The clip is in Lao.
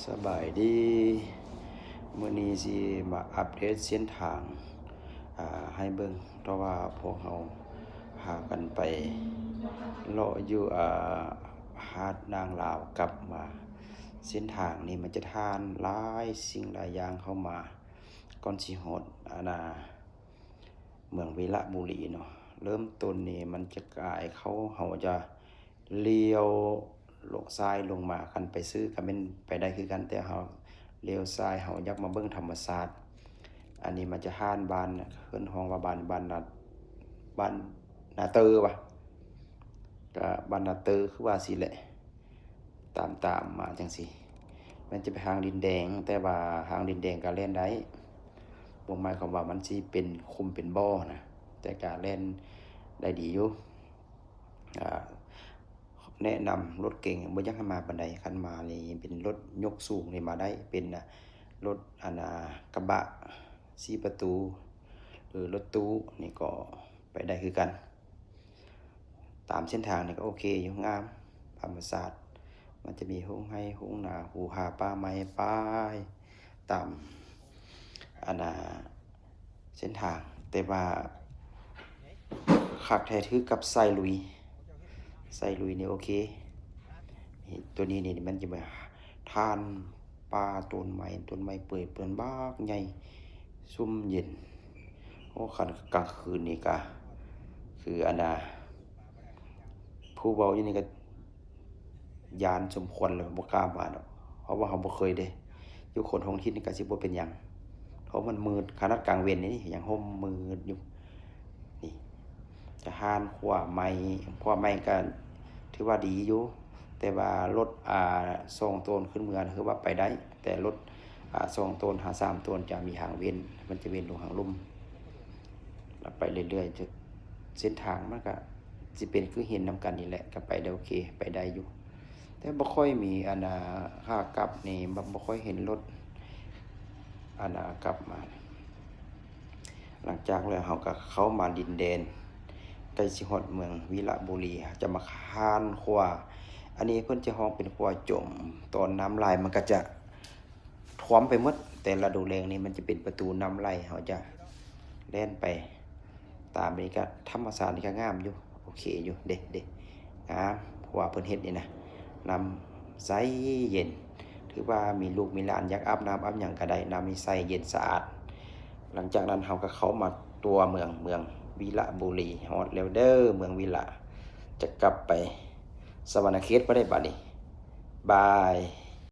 ສະບາຍດີ ມື້ນີ້ຊິມາອັບເດດເສັ້ນທາງ ອ່າ ໃຫ້ເບິ່ງ ເພາະວ່າພວກເຮົາພາກັນໄປເລາະຢູ່ ອ່າ ຫາດນາງລາວກັບມາ. ເສັ້ນທາງນີ້ມັນຈະຜ່ານຫຼາຍສິ່ງຫຼາຍຢ່າງເຂົ້າມາ ກ່ອນຊິຮອດ ອັນນ່າ ເມືອງວິລະບູລີເນາະ. ເລີ່ມຕົ້ນນີ້ມັນຈະກາຍເຂົ້າ ເຮົາຈະລ້ຽວລົງ ຊ້າຍລົງມາ ຄັນໄປຊື້ກໍແມ່ນໄປໄດ້ຄືກັນ ແຕ່ເຮົາລ້ຽວຊ້າຍ ເຮົາຢາກມາເບິ່ງທຳມະຊາດ. ອັນນີ້ມັນຈະຜ່ານບ້ານ ເອີ້ນ ຮ້ອງວ່າບ້ານ ບ້ານນາ ບ້ານນາເຕີຫວາ ກະບ້ານນາເຕີຄືວ່າຊີ້ແຫຼະ. ຕາມ ຕາມມາຈັ່ງຊີ້ ມັນຈະໄປທາງດິນແດງ ແຕ່ວ່າທາງດິນແດງກໍແລ່ນໄດ້ ບໍ່ໝາຍຄວາມວ່າມັນຊິເປັນຂຸມເປັນບໍ່ນະ ແຕ່ກໍແລ່ນໄດ້ດີຢູ່. ອ່າ ແນະນຳລົດເກັງບໍ່ຢາກໃຫ້ມາປານໃດ ຄັນມານີ້ເປັນລົດຍົກສູງນີ້ມາໄດ້ ເປັນ ອ່າ ລົດ ອັນນ່າ ກະບະສີ່ປະຕູ ຫຼື ລົດຕູ້ນີ້ກໍໄປໄດ້ຄືກັນ. ຕາມເສັ້ນທາງນີ້ກໍໂອເຄຢູ່ ງາມ ທຳມະຊາດ ມັນຈະມີໂຮງໄຮ່ໂຮງນາ ພູຜາປ່າໄມ້ ໄປຕາມ ອັນນ່າ ເສັ້ນທາງ. ແຕ່ວ່າຄັກແທ້ຄືກັບສາຍລຸຍ ສາຍລຸຍນີ້ໂອເຄ. ນີ້ ຕົວນີ້ນີ້ມັນຈະມາທ່ານປ່າ ຕົ້ນໄມ້ ຕົ້ນໄມ້ເປືອຍເປື້ອນບັກໃຫຍ່ ຊຸ່ມເຢັນ. ໂອ້ ຄັນກາງຄືນນີ້ກະ ຄືອັນນ່າ ຜູ້ເວົ້າຢູ່ນີ້ກະຢ້ານສົມຄວນເລີຍ ບໍ່ກ້າມາດອກ ເພາະວ່າເຮົາບໍ່ເຄີຍເດ້. ຢູ່ຄົນທ້ອງຖິ່ນນີ້ກະຊິບໍ່ເປັນຫຍັງ ເພາະມັນມືດ ຂະໜາດກາງເວັນນີ້ຍັງຮົ່ມມືດຢູ່. ນີ້ ຈະຮ້ານຂົ້ວໄມ້ ຂົ້ວໄມ້ກະຖືວ່າດີຢູ່ ແຕ່ວ່າລົດ ອ່າ ສອງໂຕນຂຶ້ນເມືອຄືວ່າໄປໄດ້ ແຕ່ລົດ ອ່າ ສອງໂຕນຫາສາມໂຕນຈະມີທາງເວັ້ນ ມັນຈະເວັ້ນລົງທາງລຸ່ມ ແລ້ວໄປເລື້ອຍໆ. ເສັ້ນທາງມັນກະຊິເປັນຄືເຫັນນຳກັນນີ້ແຫຼະ ກະໄປໄດ້ໂອເຄ ໄປໄດ້ຢູ່ ແຕ່ບໍ່ຄ່ອຍມີ ອັນນ່າ ຂາກັບນີ້ ບໍ່ ບໍ່ຄ່ອຍເຫັນລົດ ອັນນ່າ ກັບມາ. ຫຼັງຈາກແລ້ວເຮົາກໍເຂົ້າມາດິນແດນ ໃກ້ຊິຮອດເມືອງວິລະບູລີ ຈະມາຂ້າມຂົວ. ອັນນີ້ເພິ່ນຈະຮ້ອງເປັນຂົວຈົມ ຕອນນ້ຳຫຼາຍມັນກໍຈະຖ້ວມໄປໝົດ ແຕ່ລະດູແລ້ງນີ້ມັນຈະເປັນປະຕູນ້ຳໄຫຼ ເຮົາຈະແລ່ນໄປຕາມນີ້. ກໍທຳມະຊາດນີ້ກໍງາມຢູ່ ໂອເຄຢູ່ເດ້ ເດ້ ງາມ ຂົວເພິ່ນເຮັດນີ້ນະ ນ້ຳໃສເຢັນ ຖືວ່າມີລູກມີຫຼານຢາກອາບນ້ຳອາບຫຍັງກໍໄດ້ ນ້ຳນີ້ໃສເຢັນສະອາດ. ຫຼັງຈາກນັ້ນເຮົາກໍເຂົ້າມາຕົວເມືອງ ເມືອງວິລະບູລີ. ຮອດແລ້ວເດີ ເມືອງວິລະ ຈະກັບໄປສະຫວັນນະເຂດບໍ່ໄດ້ບາດນີ້ ບາຍ.